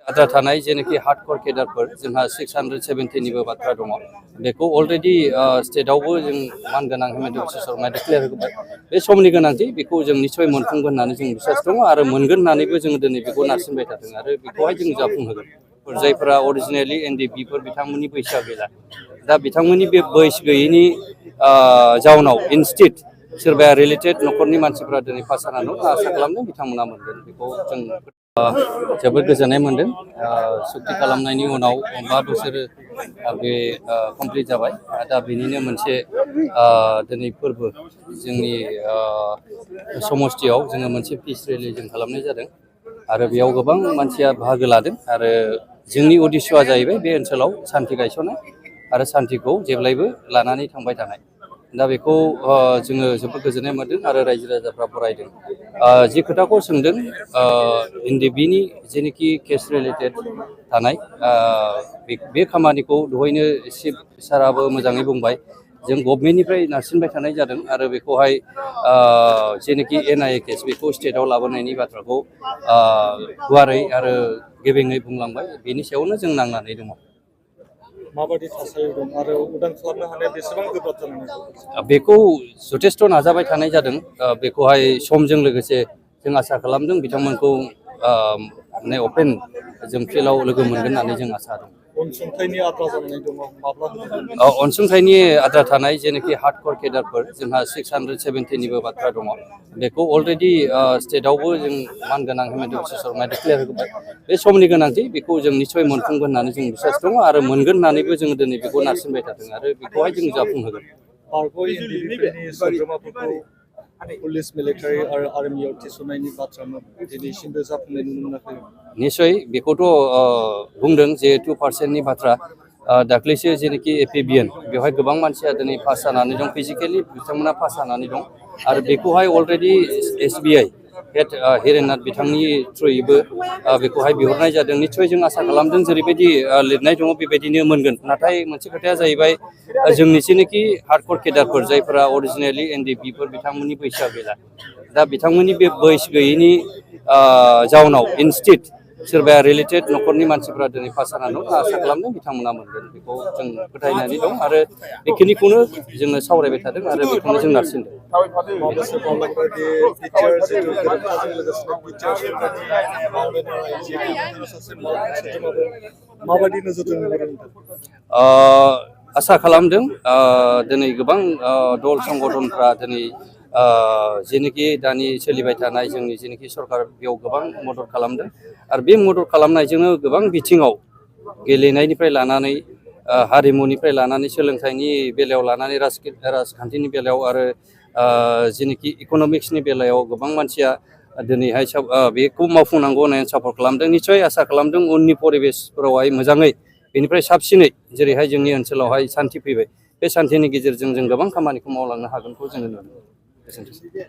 आद्रा थानाय जेनाखि हार्डकोर केडारफोर जोंहा 670निबो बाथ्रा दङ बेखौ अलरेडि स्टेटआवबो जों मानगोनां हेमन्त बिश्व शर्माया डिक्लेयार होबाय बे समनि गोनांथि बेखौ जों निश्चय मोनफुंगोन होननानै जों बिसास दङ आरो मोनगोन होननानैबो जों दिनै बेखौ नारसिनबाय थादों आरो बेखौहाय जों जाफुंहोगोन जायफोरा अरिजिनेलि एनडिपिफोर बिथांमोननि बैसोआ गैला दा बिथांमोननि बे बैसो गैयैनि जाउनाव इनस्टिट सोरबाया रिलेटेड न'खरनि मानसिफ्रा दिनै पास जानानै दं आसा खालामदों बिथांमोना मोनगोन बेखौ जों जोबोद गोजोननाय मोनदों सुक्ति खालामनायनि उनाव 5 बोसोर बे कमप्लिट जाबाय दा बेनिनो मोनसे दिनै फोरबो जोंनि समस्थियाव जोङो मोनसे पिस रेलि जों खालामनाय जादों आरो बेयाव गोबां मानसिया बाहागो लादों आरो जोंनि उद्देश्यआ जाहैबाय बे ओनसोलाव सान्थि गायसननाय आरो सान्थिखौ जेब्लायबो लानानै थांबाय थानाय दा बेखौ जोङो जोबोद गोजोननाय मोनदों आरो रायजो राजाफ्रा बरायदों जि खोथाखौ सोंदों एनडिबिनि जेनोखि केस रिलेटेड थानाय बे खामानिखौ दहायनो चिफ साराबो मोजाङै बुंबाय जों गभर्नमेन्टनिफ्राय नारसिनबाय थानाय जादों आरो बेखौहाय जेनोखि एनआइए केस बेखौ स्टेटआव लाबोनायनि बाथ्राखौ गुवारै आरो गेबेङै बुंलांबाय बेनि सायावनो जों नांनानै दङ माबायदि थासारि दं आरो उदां खालामनो हानाया बेसेबां गोब्राब जानानै दं बेखौ जथेस्थ' नाजाबाय थानाय जादों बेखौहाय समजों लोगोसे जों आसा खालामदों बिथांमोनखौ माने अपेन जों फिल्डआव लोगो मोनगोन होननानै जों आसा दं अनसुंथाइनि आद्रा जानानै दङ माब्ला अनसुंथाइनि आद्रा थानाय जेनाखि हार्डकोर केडारफोर जोंहा 670निबो बाथ्रा दङ बेखौ अलरेडि स्टेटआवबो जों मानगोनां हेमन्त बिश्व शर्माया डिक्लेयार होबाय बे समनि गोनांथि बेखौ जों निश्चय मोनफुंगोन होननानै जों बिसास दङ आरो मोनगोन होननानैबो जोङो दिनै बेखौ नारसिनबाय थादों आरो बेखौहाय जों जाफुंहोगोन पुलिस मिलिटारि आरो आर्मियाव थिसननायनि बाथ्रामोन दिनैसिमबो जाफुंनाय नुनो मोनाखै निश्चय बेखौथ' बुंदों जे 2%नि बाथ्रा दाख्लैसो जेनाखि एपिबिएन बेवहाय गोबां मानसिया दिनै पास जानानै दं फिजिकेलि बिथांमोना पास जानानै दं आरो बेखौहाय अलरेडि एसबिआइ हेड हिरेननाथ बिथांनि थ्रुयैबो बेखौहाय बिहरनाय जादों निश्चय जों आसा खालामदों जेरैबायदि लिरनाय दङ बेबायदिनो मोनगोन नाथाय मोनसे खोथाया जाहैबाय जोंनि जेनाखि हार्डकोर केडारफोर जायफोरा अरिजिनेलि एनडिपिफोर बिथांमोननि बैसोआ गैला दा बिथांमोननि बे बैसो गैयैनि जाउनाव इनस्टिट सोरबाया रिलेटेड न'खरनि मानसिफ्रा दिनै पास जानानै दं आसा खालामदों बिथांमोना मोनगोन बेखौ जों फोथायनानै दं आरो बेखिनिखौनो जोङो सावरायबाय थादों आरो बेखौनो जों नारसिनदों आसा खालामदों दिनै गोबां दल संगठनफ्रा दिनै जेनोखि दानि सोलिबाय थानाय जोंनि जेनोखि सरकार बेयाव गोबां मदद खालामदों आरो बे मदद खालामनायजोंनो गोबां बिथिङाव गेलेनायनिफ्राय लानानै हारिमुनिफ्राय लानानै सोलोंथाइनि बेलायाव लानानै राजखान्थिनि बेलायाव आरो जेनोखि इक'नमिक्सनि बेलायाव गोबां मानसिया दिनैहाय बेखौ मावफुंनांगौ होननानै सापर्ट खालामदों निस्सय आसा खालामदों उननि परिबेसफोरावहाय मोजाङै बेनिफ्राय साबसिनै जेरैहाय जोंनि ओनसोलावहाय सान्थि फैबाय बे सान्थिनि गेजेरजों जों गोबां खामानिखौ मावलांनो हागोनखौ जोङो नुनो मोनो।